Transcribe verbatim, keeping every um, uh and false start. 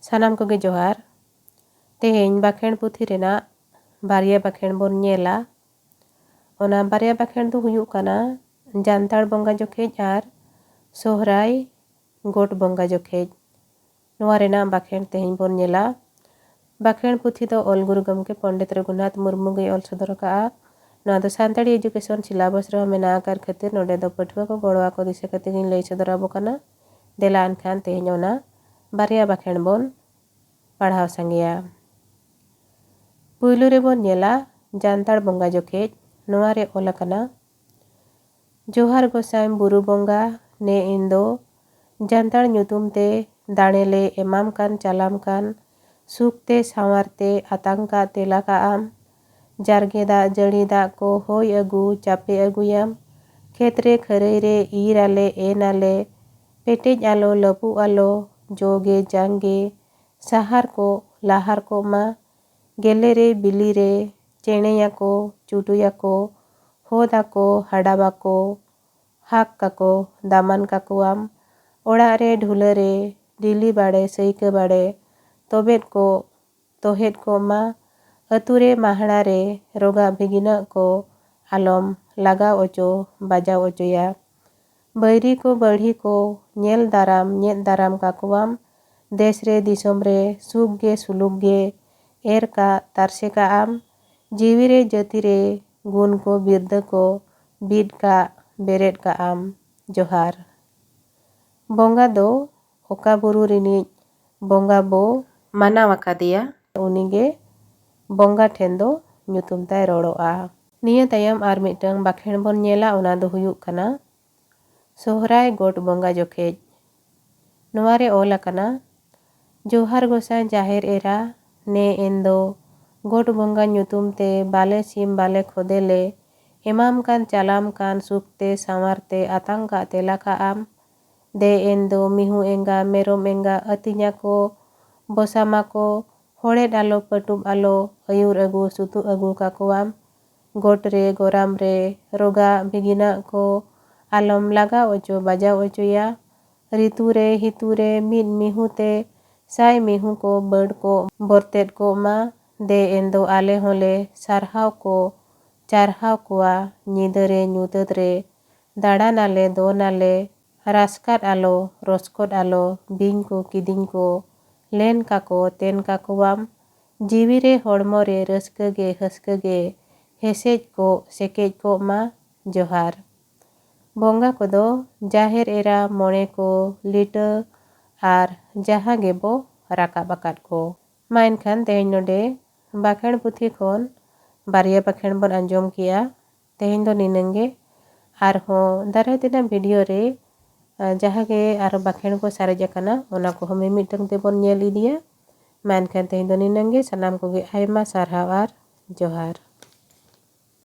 ᱥᱟᱱᱟᱢ ᱠᱚᱜᱮ ᱡᱚᱦᱟᱨ᱾ ᱛᱮᱦᱮᱧ ᱵᱟᱠᱷᱮᱬ ᱯᱩᱛᱷᱤ ᱨᱮᱱᱟᱜ ᱵᱟᱨᱭᱟ ᱵᱟᱠᱷᱮᱬ ᱵᱚᱱ ᱧᱮᱞᱟ᱾ ᱚᱱᱟ ᱵᱟᱨᱭᱟ ᱵᱟᱠᱷᱮᱬ ᱫᱚ ᱦᱩᱭᱩᱜ ᱠᱟᱱᱟ ᱡᱟᱱᱛᱷᱟᱲ ᱵᱚᱸᱜᱟ ᱡᱚᱠᱷᱮᱡ ᱟᱨ ᱥᱚᱦᱨᱟᱭ ᱜᱚᱴ ᱵᱚᱸᱜᱟ ᱡᱚᱠᱷᱮᱡ᱾ ᱱᱚᱣᱟ ᱨᱮᱱᱟᱜ ᱵᱟᱠᱷᱮᱬ ᱛᱮᱦᱮᱧ ᱵᱚᱱ ᱧᱮᱞᱟ᱾ ᱵᱟᱠᱷᱮᱬ ᱯᱩᱛᱷᱤ ᱫᱚ ᱚᱞ ᱜᱩᱨᱩ ᱜᱚᱢᱠᱮ ᱯᱚᱱᱰᱤᱛ ᱨᱚᱜᱷᱩᱱᱟᱛᱷ ᱢᱩᱨᱢᱩ ᱜᱮᱭ ᱚᱞ ᱥᱚᱫᱚᱨ ᱟᱠᱟᱫᱼᱟ᱾ ᱱᱚᱣᱟ ᱫᱚ ᱥᱟᱱᱛᱟᱲᱤ education syllabus ᱨᱮᱦᱚᱸ ᱢᱮᱱᱟᱜ ᱟᱠᱟᱫ ᱠᱷᱟᱹᱛᱤᱨ ᱱᱚᱰᱮ ᱫᱚ ᱯᱟᱹᱴᱷᱩᱣᱟᱹ ᱠᱚ ᱜᱚᱲᱚ ᱟᱠᱚ ᱫᱤᱥᱟᱹ ᱠᱟᱛᱮ ᱜᱤᱧ ᱞᱟᱹᱭ ᱥᱚᱫᱚᱨ ᱟᱵᱚ ᱠᱟᱱᱟ᱾ ᱫᱮᱞᱟ ᱮᱱᱠᱷᱟᱱ ᱛᱮᱦᱮᱧ ᱚᱱᱟ ᱵᱟᱨᱭᱟ ᱵᱟᱠᱷᱮᱬ ᱵᱚᱱ ᱯᱟᱲᱦᱟᱣ ᱥᱟᱸᱜᱮᱭᱟ᱾ ᱯᱩᱭᱞᱩ ᱨᱮᱵᱚᱱ ᱧᱮᱞᱟ ᱡᱟᱱᱛᱟᱲ ᱵᱚᱸᱜᱟ ᱡᱚᱠᱷᱮᱡ᱾ ᱱᱚᱣᱟ ᱨᱮ ᱚᱞ ᱟᱠᱟᱱᱟ, ᱡᱚᱦᱟᱨ ᱜᱚᱸᱥᱟᱭ ᱵᱩᱨᱩ ᱵᱚᱸᱜᱟ, ᱱᱮ ᱮᱱ ᱫᱚ ᱡᱟᱱᱛᱟᱲ ᱧᱩᱛᱩᱢ ᱛᱮ ᱫᱟᱲᱮ ᱞᱮ ᱮᱢᱟᱢ ᱠᱟᱱ ᱪᱟᱞᱟᱢ ᱠᱟᱱ, ᱥᱩᱠ ᱛᱮ ᱥᱟᱶᱟᱨ ᱛᱮ ᱟᱛᱟᱝ ᱠᱟᱜ ᱛᱮᱞᱟ ᱠᱟᱜ ᱟᱢ᱾ ᱡᱟᱨᱜᱮ ᱫᱟᱜ ᱡᱟᱹᱲᱤ ᱫᱟᱜ ᱠᱚ ᱦᱚᱭ ᱟᱹᱜᱩ ᱪᱟᱯᱮ ᱟᱹᱜᱩᱭᱟᱢ᱾ ᱠᱷᱮᱛ ᱨᱮ ᱠᱷᱟᱹᱨᱟᱹᱭ ᱨᱮ ᱤᱨ ᱟᱞᱮ ᱮᱱ ᱟᱞᱮ, ᱯᱮᱴᱮᱡ ᱟᱞᱚ ᱞᱟᱹᱯᱩᱜ ᱟᱞᱚ, ᱡᱚ ᱜᱮ ᱡᱟᱝ ᱜᱮ ᱥᱟᱦᱟᱨ ᱠᱚ ᱞᱟᱦᱟᱨ ᱠᱚᱜ ᱢᱟ᱾ ᱜᱮᱞᱮ ᱨᱮ ᱵᱤᱞᱤ ᱨᱮ ᱪᱮᱬᱮᱭᱟᱠᱚ ᱪᱩᱴᱩᱭᱟᱠᱚ, ᱦᱚᱫ ᱟᱠᱚ ᱦᱟᱰᱟᱵ ᱟᱠᱚ, ᱦᱟᱠ ᱠᱟᱠᱚ ᱫᱟᱢᱟᱱ ᱠᱟᱠᱚᱣᱟᱢ᱾ ᱚᱲᱟᱜ ᱨᱮ ᱰᱷᱩᱞᱟᱹ ᱨᱮ ᱰᱤᱞᱤ ᱵᱟᱲᱮ ᱥᱟᱹᱭᱠᱟᱹ ᱵᱟᱲᱮ, ᱛᱚᱵᱮᱫ ᱠᱚ ᱛᱚᱦᱮᱫ ᱠᱚᱜ ᱢᱟ᱾ ᱟᱹᱛᱩ ᱨᱮ ᱢᱟᱦᱲᱟ ᱨᱮ ᱨᱚᱜᱟ ᱵᱷᱤᱜᱤᱱᱟᱹᱜ ᱠᱚ ᱟᱞᱚᱢ ᱞᱟᱜᱟᱣ ᱚᱪᱚ ᱵᱟᱡᱟᱣ ᱚᱪᱚᱭᱟ᱾ ᱵᱟᱹᱭᱨᱤ ᱠᱚ ᱵᱟᱹᱲᱦᱤ ᱠᱚ ᱧᱮᱞ ᱫᱟᱨᱟᱢ ᱧᱮᱫ ᱫᱟᱨᱟᱢ ᱠᱟᱠᱚᱣᱟᱢ᱾ ᱫᱮᱥ ᱨᱮ ᱫᱤᱥᱚᱢ ᱨᱮ ᱥᱩᱠ ᱜᱮ ᱥᱩᱞᱩᱠ ᱜᱮ ᱮᱨ ᱠᱟᱜ ᱛᱟᱨᱥᱮ ᱠᱟᱜ ᱟᱢ᱾ ᱡᱤᱣᱤ ᱨᱮ ᱡᱟᱹᱛᱤ ᱨᱮ ᱜᱩᱱ ᱠᱚ ᱵᱤᱨᱫᱟᱹ ᱠᱚ ᱵᱤᱫ ᱠᱟᱜ ᱵᱮᱨᱮᱫ ᱠᱟᱜ ᱟᱢ᱾ ᱡᱚᱦᱟᱨ᱾ ᱵᱚᱸᱜᱟ ᱫᱚ ᱚᱠᱟ ᱵᱩᱨᱩ ᱨᱤᱱᱤᱡ ᱵᱚᱸᱜᱟ ᱵᱚ ᱢᱟᱱᱟᱣ ᱟᱠᱟᱫᱮᱭᱟ, ᱩᱱᱤᱜᱮ ᱵᱚᱸᱜᱟ ᱴᱷᱮᱱ ᱫᱚ ᱧᱩᱛᱩᱢ ᱛᱟᱭ ᱨᱚᱲᱚᱜᱼᱟ᱾ ᱱᱤᱭᱟᱹ ᱛᱟᱭᱚᱢ ᱟᱨ ᱢᱤᱫᱴᱟᱝ ᱵᱟᱠᱷᱮᱬ ᱵᱚᱱ ᱧᱮᱞᱟ, ᱚᱱᱟ ᱫᱚ ᱦᱩᱭᱩᱜ ᱠᱟᱱᱟ ᱥᱚᱦᱨᱟᱭ ᱜᱚᱴ ᱵᱚᱸᱜᱟ ᱡᱚᱠᱷᱮᱡ᱾ ᱱᱚᱣᱟ ᱨᱮ ᱚᱞ ᱟᱠᱟᱱᱟ, ᱡᱚᱦᱟᱨ ᱜᱚᱸᱥᱟᱭ ᱡᱟᱦᱮᱨ ᱮᱨᱟ, ᱱᱮ ᱮᱱ ᱫᱚ ᱜᱚᱴ ᱵᱚᱸᱜᱟ ᱧᱩᱛᱩᱢ ᱛᱮ ᱵᱟᱞᱮ ᱥᱤᱢ ᱵᱟᱞᱮ ᱠᱷᱚᱫᱮ ᱞᱮ ᱮᱢᱟᱢ ᱠᱟᱱ ᱪᱟᱞᱟᱢ ᱠᱟᱱ ᱥᱩᱠ ᱛᱮ ᱥᱟᱶᱟᱨ ᱛᱮ ᱟᱛᱟᱝ ᱠᱟᱜ ᱛᱮᱞᱟ ᱠᱟᱜ ᱟᱢ᱾ ᱫᱮ ᱮᱱ ᱫᱚ ᱢᱤᱦᱩ ᱮᱸᱜᱟ ᱢᱮᱨᱚᱢ ᱮᱸᱜᱟ ᱟᱹᱛᱤᱧᱟᱠᱚ ᱵᱚᱥᱟᱢᱟᱠᱚ, ᱦᱚᱲᱮᱫ ᱟᱞᱚ ᱯᱟᱹᱴᱩᱵ ᱟᱞᱚ ᱟᱹᱭᱩᱨ ᱟᱹᱜᱩ ᱥᱩᱛᱩᱜ ᱟᱹᱜᱩ ᱠᱟᱠᱚᱣᱟᱢ᱾ ᱜᱚᱴ ᱨᱮ ᱜᱚᱨᱟᱢ ᱨᱮ ᱨᱚᱜᱟ ᱵᱷᱤᱜᱤᱱᱟᱜ ᱠᱚ ᱟᱞᱚᱢ ᱞᱟᱜᱟᱣ ᱚᱪᱚ ᱵᱟᱡᱟᱣ ᱚᱪᱚᱭᱟ᱾ ᱨᱤᱛᱩ ᱨᱮ ᱦᱤᱛᱩ ᱨᱮ ᱢᱤᱫ ᱢᱤᱦᱩ ᱛᱮ ᱥᱟᱭ ᱢᱤᱦᱩ ᱠᱚ ᱵᱟᱹᱲ ᱠᱚᱜ ᱵᱚᱨᱛᱮᱫ ᱠᱚᱜ ᱢᱟ᱾ ᱫᱮ ᱮᱱ ᱫᱚ ᱟᱞᱮ ᱦᱚᱸᱞᱮ ᱥᱟᱨᱦᱟᱣ ᱠᱚ ᱪᱟᱨᱦᱟᱣ ᱠᱚᱣᱟ᱾ ᱧᱤᱫᱟᱹ ᱨᱮ ᱧᱩᱛᱟᱹᱛ ᱨᱮ ᱫᱟᱬᱟᱱᱟᱞᱮ ᱫᱚᱱᱟᱞᱮ, ᱨᱟᱥᱠᱟᱫ ᱟᱞᱚ ᱨᱚᱥᱠᱚᱫ ᱟᱞᱚ, ᱵᱤᱧ ᱠᱚ ᱠᱤᱫᱤᱧ ᱠᱚ ᱞᱮᱱ ᱠᱟᱠᱚ ᱛᱮᱱ ᱠᱟᱠᱚᱣᱟᱢ᱾ ᱡᱤᱣᱤ ᱨᱮ ᱦᱚᱲᱢᱚ ᱨᱮ ᱨᱟᱹᱥᱠᱟᱹ ᱜᱮ ᱦᱟᱹᱥᱠᱟᱹ ᱜᱮ ᱦᱮᱥᱮᱡ ᱠᱚᱜ ᱥᱮᱠᱮᱡ ᱠᱚᱜ ᱢᱟ᱾ ᱡᱚᱦᱟᱨ᱾ ᱵᱚᱸᱜᱟ ᱠᱚᱫᱚ ᱡᱟᱦᱮᱨ ᱮᱨᱟ, ᱢᱚᱬᱮ ᱠᱚ, ᱞᱤᱴᱟᱹ ᱟᱨ ᱡᱟᱦᱟᱸ ᱜᱮᱵᱚ ᱨᱟᱠᱟᱵ ᱟᱠᱟᱫ ᱠᱚ᱾ ᱢᱟ ᱮᱱᱠᱷᱟᱱ ᱛᱮᱦᱮᱧ ᱱᱚᱰᱮ ᱵᱟᱠᱷᱮᱬ ᱯᱩᱛᱷᱤ ᱠᱷᱚᱱ ᱵᱟᱨᱭᱟ ᱵᱟᱠᱷᱮᱬ ᱵᱚᱱ ᱟᱸᱡᱚᱢ ᱠᱮᱜᱼᱟ᱾ ᱛᱮᱦᱮᱧ ᱫᱚ ᱱᱤᱱᱟᱹᱝ ᱜᱮ᱾ ᱟᱨᱦᱚᱸ ᱫᱟᱨᱟᱭ ᱛᱮᱱᱟᱜ ᱵᱷᱤᱰᱤᱭᱳ ᱨᱮ, ᱟ, ᱡᱟᱦᱟᱸ ᱜᱮ ᱟᱨᱦᱚᱸ ᱵᱟᱠᱷᱮᱬ ᱠᱚ ᱥᱟᱨᱮᱡ ᱟᱠᱟᱱᱟ, ᱚᱱᱟ ᱠᱚᱦᱚᱸ ᱢᱤᱢᱤᱫᱴᱟᱝ ᱛᱮᱵᱚᱱ ᱧᱮᱞ ᱤᱫᱤᱭᱟ᱾ ᱢᱟ ᱮᱱᱠᱷᱟᱱ ᱛᱮᱦᱮᱧ ᱫᱚ ᱱᱤᱱᱟᱹᱝ ᱜᱮ᱾ ᱥᱟᱱᱟᱢ ᱠᱚᱜᱮ ᱟᱭᱢᱟ ᱥᱟᱨᱦᱟᱣ ᱟᱨ ᱡᱚᱦᱟᱨ᱾